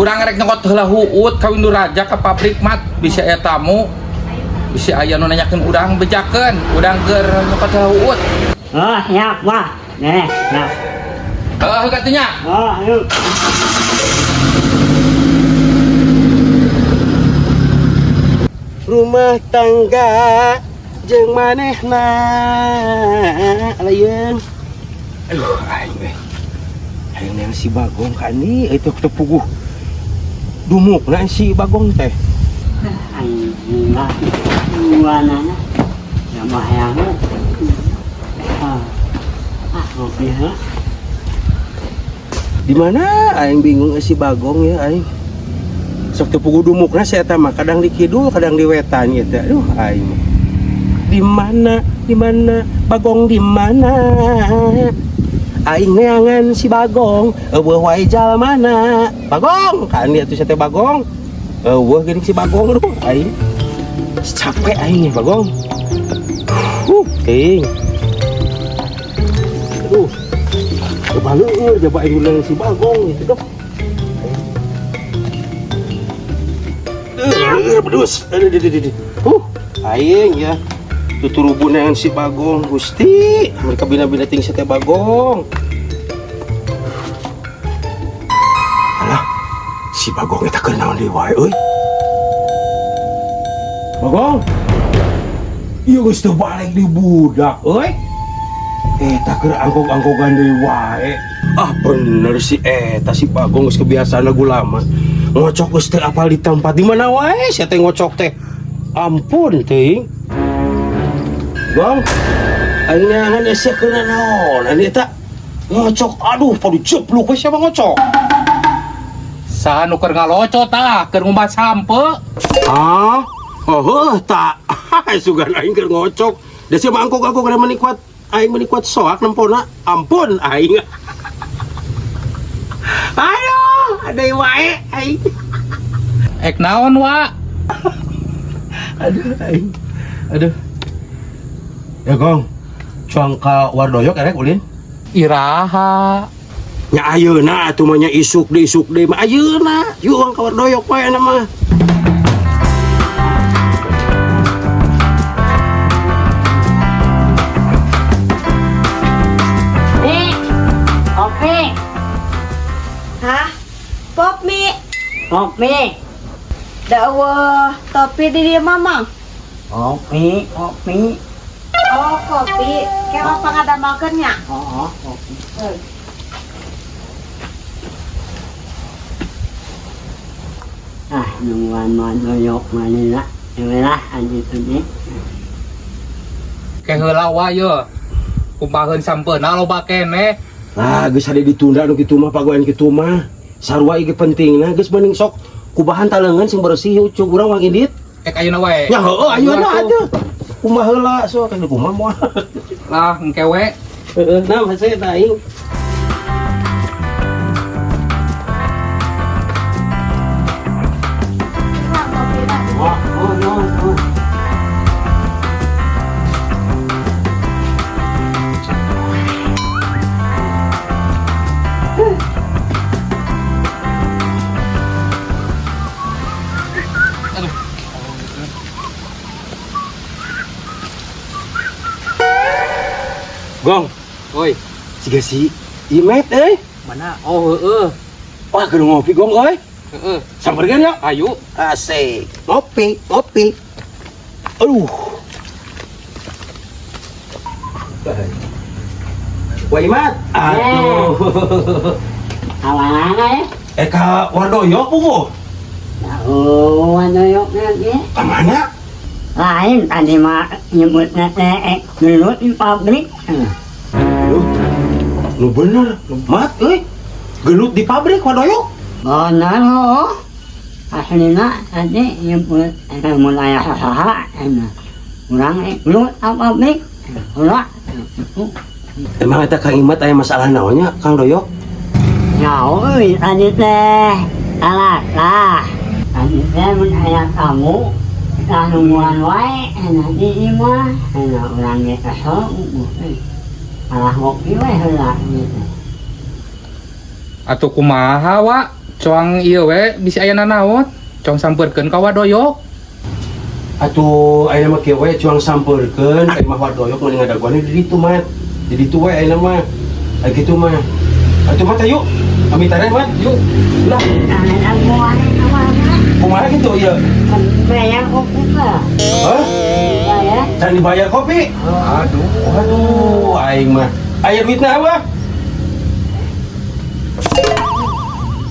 Urang rek nyokot heula huut ka Windu Raja ka pabrik mat bisa aya tamu. Bisa aya nu nanyakeun urang bejakeun, urang keur nyokot heula huut. Oh, siap, Wah. Nih, siap. Heuh katunya. Oh, yuk. Rumah tangga jeung manehna layeung. Aduh, aing eh. Aing yang si Bagong kan ni itu teu puguh. Dumukna si Bagong teh. Aing enggak nana. Ya mah yang. Ah, ah, ngopi ha. Di mana aing bingung si Bagong ya aing. Sok teu puguh dumukna si eta mah kadang di kidul, kadang di wetan gitu. Aduh aing mah. Di mana? Di mana? Bagong di mana? Aing neangan si Bagong, eueuh wae jalmana. Bagong, kan dia tuh teh Bagong. Eueuh geuning si Bagong aduh aing. Capek aing ya Bagong. Ting. Aduh. Kebaleur jaba aing ulang si Bagong gitu dong. Bedus. Aduh, aduh, aduh, aduh. Aing ya. Tuturubun si Bagong Gusti. Mereka bina-bina ting si teh Bagong. Alah, si Bagong eta keur naon deui wae euy. Bagong. Ieu geus teu balik di budak euy. Eta keur angkog-angkogan deui wae. Ah bener si eta si Bagong geus kebiasaan lagu lama. Ngocok geus teu apal di tempat di mana wae sia teh ngocok teh. Ampun teuing. Gong, aing neangan sia keur naon ani eta ngocok aduh padu jeblok we siapa ngocok. Saha nu keur ngalocot tah, keur ngumbah sampe. Ah, oh heuh ta. Sugan aing keur ngocok. Da sia mah angkog-angkog kada meuni kuat aing meuni kuat soak nempona. Ampun aing. Aduh, ada wae aing. Ek naon wa? Aduh aing. Aduh. Ya Gong, cuang ka Wardoyok erek ulin. Iraha. Nya ayeuna atuh mah nya isuk deui mah ayeuna. Yuk urang ka Wardoyok wae na mah. Nih, kopi. Hah? Pop mie. Kopi. Da eueuh topi di dieu mah, Mang. Kopi, kopi. Oh, kopi. Kayak apa ngadamalkeun nya? Oh, kopi. Ah, nungguan mah doyok manina. Lah, anjing ini. Ke heula wa ye. Kumaheun sampeuna loba keneh. Lah geus hade ditunda nu kitu mah pagoan kitu mah. Sarua ieu pentingna geus mending sok kubahan taleungeun sing bersih ucug urang wang indit. Ek ayeuna wae. Ya heueuh ayeuna atuh. Kumaha heula sok kan kumaha moal. Lah engke we. Heeh, nah hese eta aing. Oh, oh, oh, oh. Gong, Oi, siga si Imet euy. mana? Oh heueuh. Wah, keur ngopi Gong euy. Heeh. Samperkeun ya. Ayo. Asik. Ngopi, ngopi. Aduh. Wah, Imat. Aduh. Awana ya? Eh, ka Wardoyok puguh. Oh, Wardoyok lagi. Ka mana? Lain tadi mah nyebutnya teh gelut di pabrik. Aduh. Nu bener, Mat euy. Gelut di pabrik Wardoyok. Bener oh. Aslina tadi nyebut mun aya saha urang gelut di pabrik. Ulah. Emang eta Kang Imat aya masalah naonnya Kang Doyok? Ya euy tadi teh. Salah lah. Tadi teh mun aya tamu kita nungguan wae enak di imah enak urang ge kesel malah ngopi we heula gitu. Atuh kumaha, Wa? Coang ieu we bisi aya nanaon. Coang sampeurkeun ka Wa Doyok. Atuh ayeuna mah kieu we, cuang sampeurkeun ka imah Wa Doyok mending ngadaguan di ditu, Mat. Di ditu we ayeuna mah. Aya kitu mah. Atuh, Mat, ayo. Kami tare, Mat, yuk. Lah, Awalnya kumaha kitu ieu? bayar kopi lah. Hah? Bayar. Can dibayar kopi? Aduh. Aduh, aing mah. Aya duitna apa?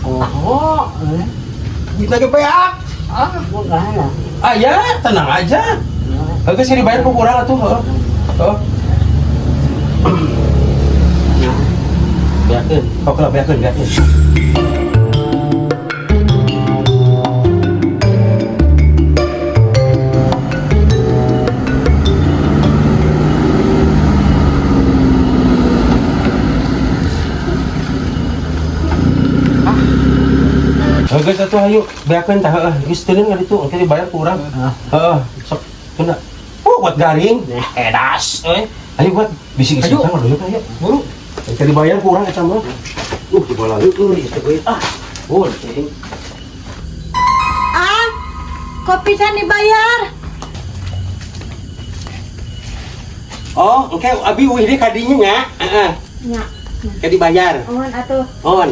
Oh, Duitna ge beak. Ah, bukan lah. Aya, tenang aja. Heuh, sih dibayar ku urang atuh, heuh. Heuh. Beakeun, kok lah beakeun, beakeun. Heuh, geus atuh hayu, beakeun tah heuh, geus teuneun ka ditu, engke dibayar ku urang. Heeh, sok tunda. Oh, buat garing. Edas euy. Ayo buat bisi geus Ayo. datang aduh ayo. Buru. Engke dibayar ku urang eta mah. Dibawa leueur ieu teh euy. Ah. Oh, teh. Ah, kopi can dibayar. Oh, engke abi uih deui ka dinya nya. Heeh. Nya, Engke dibayar. mohon atuh. Mohon.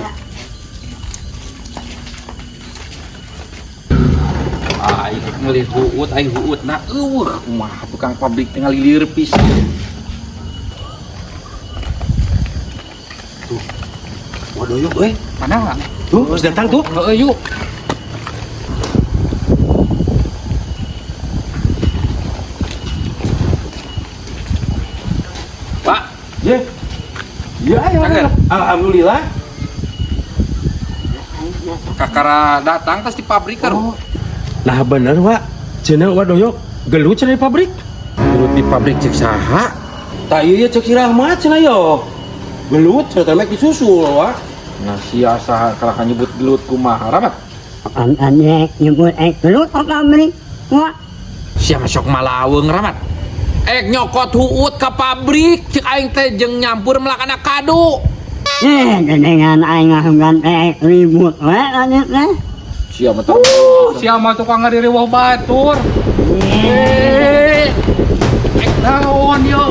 Aing rek meuli huut, aing huut na eueuh kumaha tukang pabrik teh ngalilir pisan. Wa Doyok euy. Mana? Tuh, geus datang tuh. Heeh, yuk. Pak, Ye. Ya, ayo. Cager. Alhamdulillah. Kakara datang tas di pabrik kan. Oh. Nah bener, Wak. Cenah Wa Doyok gelut cenah di pabrik. Gelut di pabrik cek saha? Tak iya cek si Rahmat cenah yo. Gelut cenah teh mek disusul, Wak. Nah, sia saha kalah nyebut gelut kumaha, Rahmat? Aneh nyebut gelut ke pabrik. Wah, Sia mah sok malaweung, Rahmat. Ek nyokot huut ke pabrik cek aing teh jeung nyampur melakana kadu. Dengan aing ngasugan ribut we lanjut teh. Sia mah sia mah tukang ngaririweuh batur. Eh. Ek naon yo?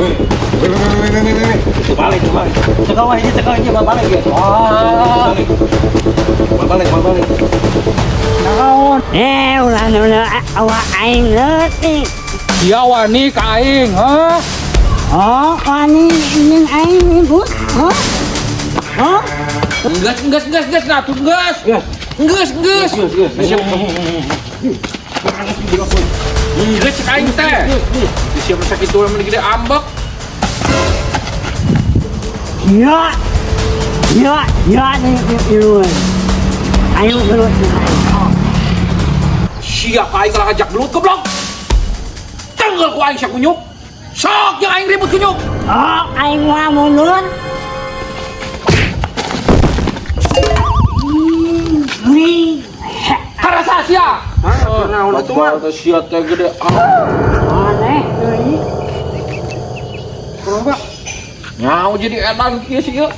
Balik, balik. Cekal wae, cekal aja, balik ya. Wah, Balik, balik. naon? Ulah ulah awak aing leutik. Sia wani ka aing, hah? Oh, wani ingin aing ribut. Oh. Oh. Enggeus, enggeus, enggeus, enggeus, nah tuh enggeus. Enggeus, enggeus. Geus, geus. Enggeus cek aing teh. Sia mah sakitu mah gede ambek. Ya. Ya, ya nih iluan. Ayo gelut. Sia ka aing kalah ngajak gelut goblok. Tenggeul ku aing sia kunyuk. Sok jeung aing ribut kunyuk. Oh, aing mah mundur. Nih. Karasa sia. Hah, naon atuh mah? Sia teh gede ambek. Aneh euy. Kenapa? Nyau jadi edan kieu sih ieu.